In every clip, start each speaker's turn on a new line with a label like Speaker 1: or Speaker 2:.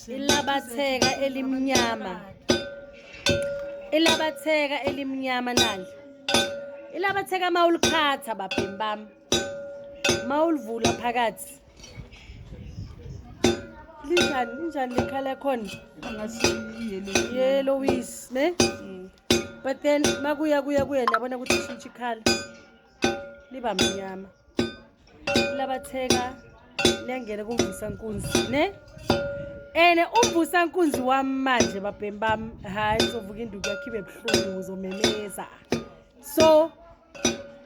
Speaker 1: Ilabatheka elimnyama. Ilabatheka elimnyama nali. Ilabatheka mawulikhatha babhemi bami. Mawulivula phakathi. Linjani linjani lekhala khona?
Speaker 2: Angathi yellow.
Speaker 1: Yellowish, ne? But then makuya kuya kuya niyabona ukuthi ishintsha ikhala. Liba mnyama. Labatheka liyangena kumvusankunzi, ne? Ene umvusankunzi wami manje babhemi bami, hayi uzovuka induku yakho ibe buhlungu uzomemeza. So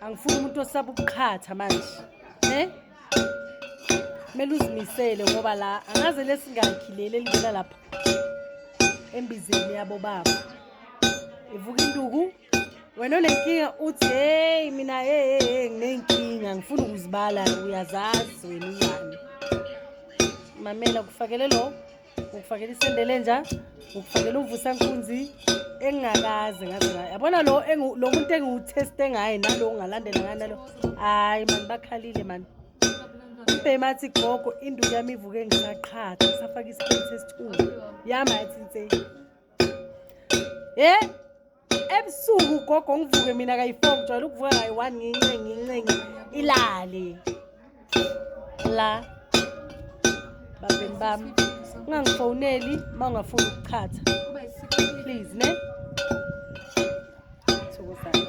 Speaker 1: angifuni umuntu osaba ukuqhatha manje, ne? Kumele uzimisele ngoba la angaze lesingakhi leli elingena lapha embizeni yabo baba. Ivuka induku wena onenkinga uthi hey mina hey hey hey nginenkinga ngifuna ukuzibala uyazazi wena unjani. Mamela kufakele lo ukufakela isendele nja ukufakela umvusankunzi engingakaze ngaze yabona lo lo muntu engiwutheste ngaye nalo ongalandela ngaye nalo hayi mani bakhalile mani. Umbhemi athi gogo induku yami ivuke ngisaqhatha ngisafaka isiphethe esithuku yami athi nse. Eh ebusuku gogo ngivuke mina kayi-4 ngijwayele ukuvuka kayi-1 ngincenge ngincenge ilale la babhemi bami ungangifoneli uma ungafuni ukuchatha please ne thokozani.